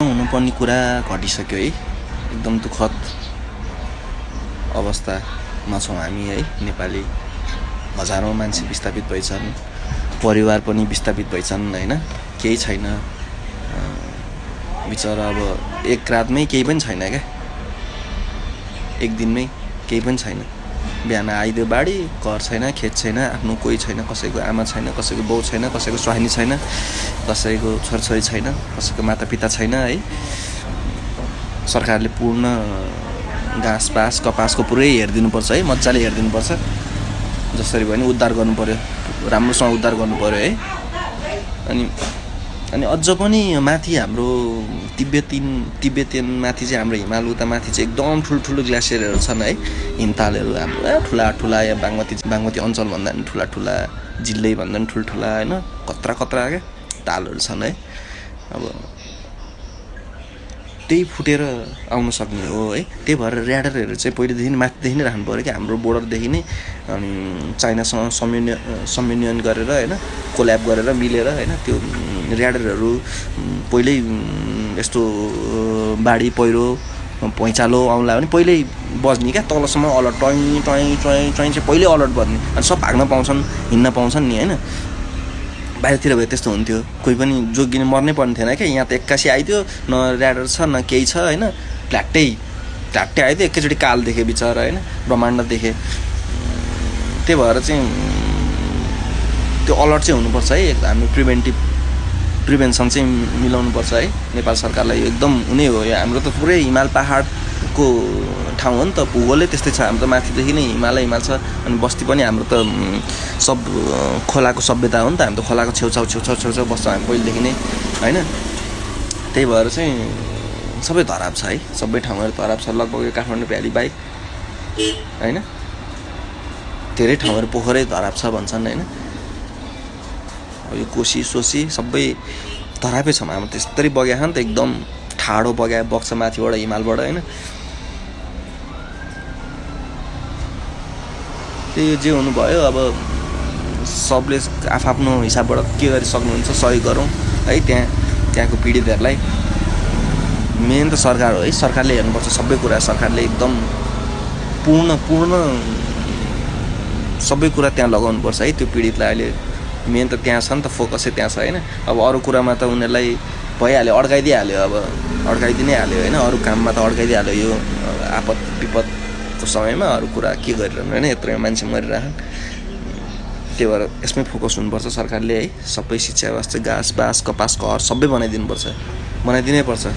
हुनुपर्ने कुरा घटिसक्यो है। एकदम दुःखद अवस्थामा छौँ हामी है। नेपाली हजारौँ मान्छे विस्थापित भइछन्, परिवार पनि विस्थापित भइछन् हैन। केही छैन, बिचरा अब एक रातमै केही पनि छैन क्या, एक दिनमै केही पनि छैन। बिहान आइदियो बाढी, घर छैन, खेत छैन, आफ्नो कोही छैन, कसैको आमा छैन, कसैको बाउ छैन, कसैको स्वाहिनी छैन, कसैको छोरछोरी छैन, कसैको मातापिता छैन है। सरकारले पूर्ण घाँसपास कपासको पुरै हेरिदिनुपर्छ है, मजाले हेरिदिनुपर्छ। जसरी भयो नि उद्धार गर्नु पर्यो, राम्रोसँग उद्धार गर्नु पर्यो है। अनि अझ पनि माथि हाम्रो तिब्बतियन माथि चाहिँ हाम्रो हिमाल उता माथि चाहिँ एकदम ठुल्ठुलो ग्लेसियरहरू छन् है, हिमतालहरू हाम्रो ठुला या बागमती अञ्चल भन्दा पनि ठुला जिल्लै भन्दा पनि ठुल्ठुला होइन, कत्रा क्या तालहरू छन् है। अब त्यही फुटेर आउन सक्ने हो है। त्यही भएर र्याडरहरू चाहिँ पहिलेदेखि माथिदेखि नै राख्नु पऱ्यो कि हाम्रो बोर्डरदेखि नै अनि चाइनासँग समन्वयन गरेर होइन, कोल्याब गरेर मिलेर होइन, त्यो र्याडरहरू पहिल्यै यस्तो बाढी पहिरो भुइँचालो आउँला भने पहिल्यै बज्ने क्या, तलसम्म अलर्ट टै चाहिँ पहिल्यै अलर्ट बज्ने। अनि सब भाग्न पाउँछन्, हिँड्न पाउँछन् नि होइन। बाहिरतिर भए त्यस्तो हुन्थ्यो, कोही पनि जोगिने मर्नै पर्ने थिएन क्या। यहाँ त एक्कासी आइदियो, न र्याडर छ न केही छ होइन, फ्ल्याट्टै आइदियो, एकैचोटि काल देखेँ बिचरा होइन, ब्रह्माण्ड देखेँ। त्यही भएर चाहिँ त्यो अलर्ट चाहिँ हुनुपर्छ है। हामी प्रिभेन्सन चाहिँ मिलाउनुपर्छ है नेपाल सरकारलाई। एकदम हुने हो यो, हाम्रो त पुरै हिमाल पहाडको ठाउँ हो नि त, भूगोलै त्यस्तै छ। हाम्रो त माथिदेखि नै हिमाल छ, अनि बस्ती पनि हाम्रो त सब खोलाको सभ्यता हो नि त। हामी त खोलाको छेउछाउ बस्छौँ हामी पहिलेदेखि नै होइन। त्यही भएर चाहिँ सबै धराप छ है, सबै ठाउँहरू धराप छ। लगभग यो काठमाडौँ भ्याली बाहेक होइन, धेरै ठाउँहरू पोखरै धराप छ भन्छन् होइन। यो कोसी सोसी सबै धरापै छ। हाम्रो त्यस्तरी बग्या नि त, एकदम ठाडो बग्छ माथिबाट हिमालबाट होइन। त्यही जे हुनुभयो, अब सबले आफ्नो हिसाबबाट के गरी सक्नुहुन्छ सहयोग गरौँ है। त्यहाँको पीडितहरूलाई मेन त सरकार हो है, सरकारले हेर्नुपर्छ सबै कुरा। सरकारले एकदम पूर्ण सबै कुरा त्यहाँ लगाउनुपर्छ है। त्यो पीडितलाई अहिले मेन त त्यहाँ छ नि त, फोकसै त्यहाँ छ होइन। अब अरू कुरामा त उनीहरूलाई भइहाल्यो, अड्काइदिइहाल्यो, अब अड्काइदिइ नै हाल्यो होइन। अरू काममा त अड्काइदिइहाल्यो, यो आपद विपदको समयमा अरू कुरा के गरिरहनु होइन, यत्रो मान्छे मरिरहन्। त्यही भएर यसमै फोकस हुनुपर्छ सरकारले है। सबै शिक्षा व्यवस्था, घाँस बास कपास घर सबै बनाइदिनै पर्छ।